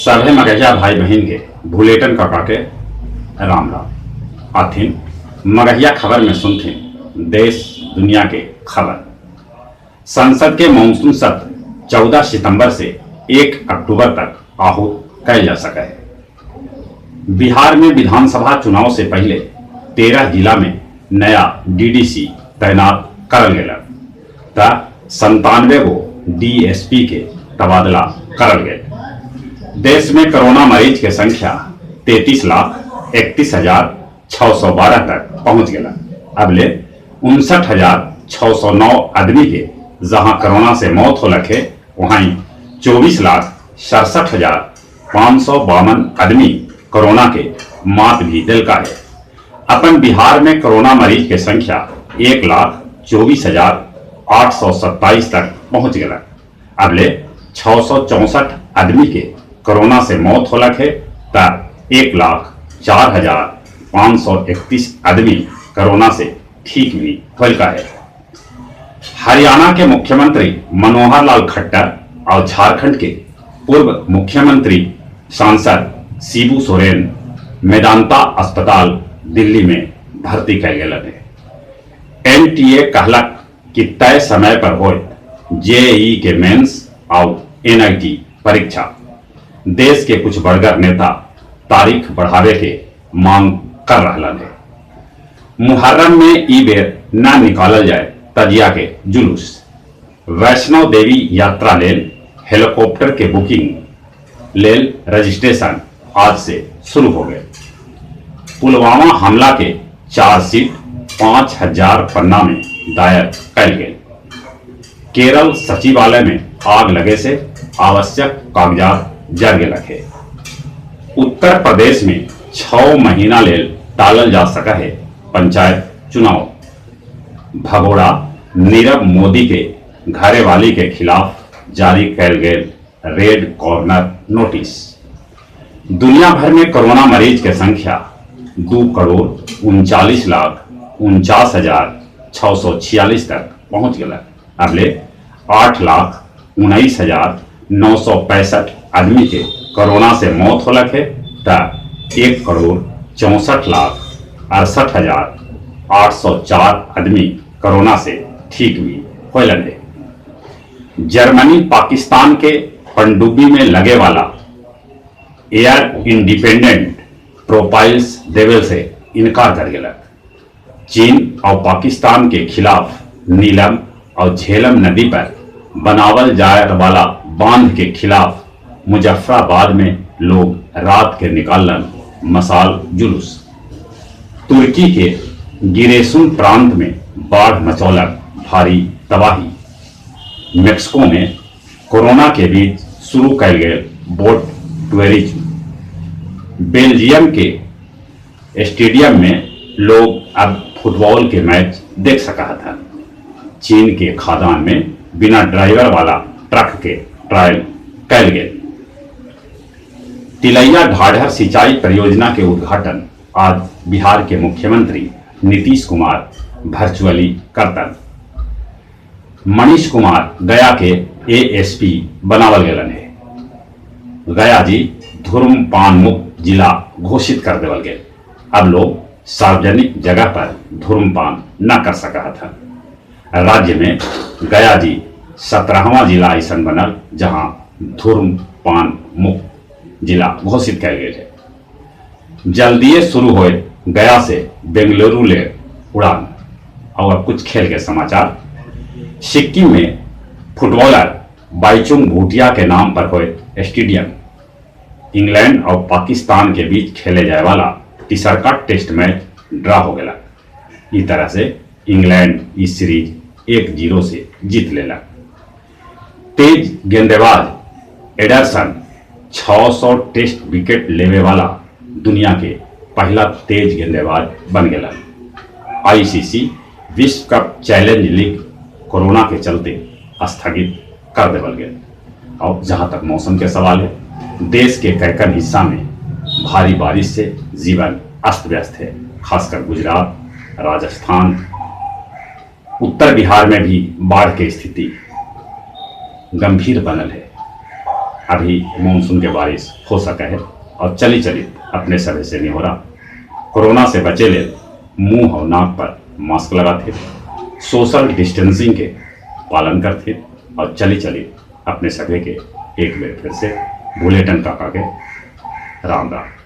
सभे मगहिया भाई बहिन के भुलेटन काका के राम राम। आथिन मगहिया खबर में सुनथिन देश दुनिया के खबर। संसद के मानसून सत्र 14 सितंबर से 1 अक्टूबर तक आहूत कैल जा सके है। बिहार में विधानसभा चुनाव से पहले 13 जिला में नया डीडीसी तैनात करल गेलन त 97 गो डीएसपी के तबादला करल गेल। देश में कोरोना मरीज के संख्या 33,31,612 तक पहुंच गया। अब ले 59,609 आदमी के जहां कोरोना से मौत हो लखे, वहीं 24,67,552 आदमी कोरोना के मात भी दिलका है। अपन बिहार में कोरोना मरीज के संख्या 1,24,827 तक पहुंच गया। अब ले 664 आदमी के कोरोना से मौत होलक है त 1,04,531 आदमी कोरोना से ठीक भी होलका है। हरियाणा के मुख्यमंत्री मनोहर लाल खट्टर और झारखंड के पूर्व मुख्यमंत्री सांसद शिबू सोरेन मेदांता अस्पताल दिल्ली में भर्ती कैल गेलन है। एनटीए कहलक कि तय समय पर होए जेईई के मेंस और एनआईटी परीक्षा। देश के कुछ बड़गर नेता तारीख बढ़ावे के मांग कर रहलन है। मुहर्रम में ई बेर न निकालल जाए तजिया के जुलूस। वैष्णो देवी यात्रा लेल हेलीकॉप्टर के बुकिंग लेल रजिस्ट्रेशन आज से शुरू हो गए। पुलवामा हमला के चार्जशीट 5000 पन्ना में दायर कैल गेल। केरल सचिवालय में आग लगे से आवश्यक कागजात जर गेलक है। उत्तर प्रदेश में 6 महीना लेल टालल जा सका है पंचायत चुनाव। भगोड़ा नीरव मोदी के घरेवाली के खिलाफ जारी कैल गेल रेड कॉर्नर नोटिस। दुनिया भर में कोरोना मरीज के संख्या 2,39,49,646 तक पहुंच गया। अब ले 8,19,965 आदमी के कोरोना से मौत होलक है त 1,64,68,804 आदमी कोरोना से ठीक भी होलन है। जर्मनी पाकिस्तान के पनडुब्बी में लगे वाला एयर इंडिपेंडेंट प्रोपाइल्स देवेल से इनकार कर गेलक। चीन और पाकिस्तान के खिलाफ नीलम और झेलम नदी पर बनावल जाए वाला बांध के खिलाफ मुजफ्फराबाद में लोग रात के निकालन मसाल जुलूस। तुर्की के गिरेसुन प्रांत में बाढ़ मचौलक भारी तबाही। मेक्सिको में कोरोना के बीच शुरू कैल गेल बोट टूरिज्म। बेल्जियम के स्टेडियम में लोग अब फुटबॉल के मैच देख सका था। चीन के खदान में बिना ड्राइवर वाला ट्रक के ट्रायल कैल गेल। तिलैया ढाढर सिंचाई परियोजना के उद्घाटन आज बिहार के मुख्यमंत्री नीतीश कुमार वर्चुअली करतन। मनीष कुमार गया के एएसपी बनावल गेलन है। गया जी धूम्रपान मुक्त जिला घोषित कर देवल गेल। अब लोग सार्वजनिक जगह पर धूम्रपान न कर सका था। राज्य में गया जी 17वां जिला ऐसा बनल जहां धूम्रपान मुक्त जिला घोषित कैल गेल है। जल्दिए शुरू होए गया से बेंगलुरु ले उड़ान। और अब कुछ खेल के समाचार। सिक्किम में फुटबॉलर बाईचुंग भूटिया के नाम पर होए स्टेडियम। इंग्लैंड और पाकिस्तान के बीच खेले जाए वाला तीसरका टेस्ट मैच ड्रा हो गया। इस तरह से इंग्लैंड इस सीरीज 1-0 से जीत लेला। तेज गेंदबाज एडरसन 600 टेस्ट विकेट लेवे वाला दुनिया के पहला तेज गेंदबाज बन गया। आईसीसी विश्व कप चैलेंज लीग कोरोना के चलते स्थगित कर देवल गया। और जहां तक मौसम के सवाल है, देश के कैकन हिस्सा में भारी बारिश से जीवन अस्त व्यस्त है। खासकर गुजरात, राजस्थान, उत्तर बिहार में भी बाढ़ की स्थिति गंभीर बनल है। अभी मानसून के बारिश हो सके है। और चली चली अपने सभे से नहीं हो रहा, कोरोना से बचे ले मुंह और नाक पर मास्क लगाते, सोशल डिस्टेंसिंग के पालन करते और चली चली अपने सभे के एक बार फिर से बुलेटिन काका के राम राम।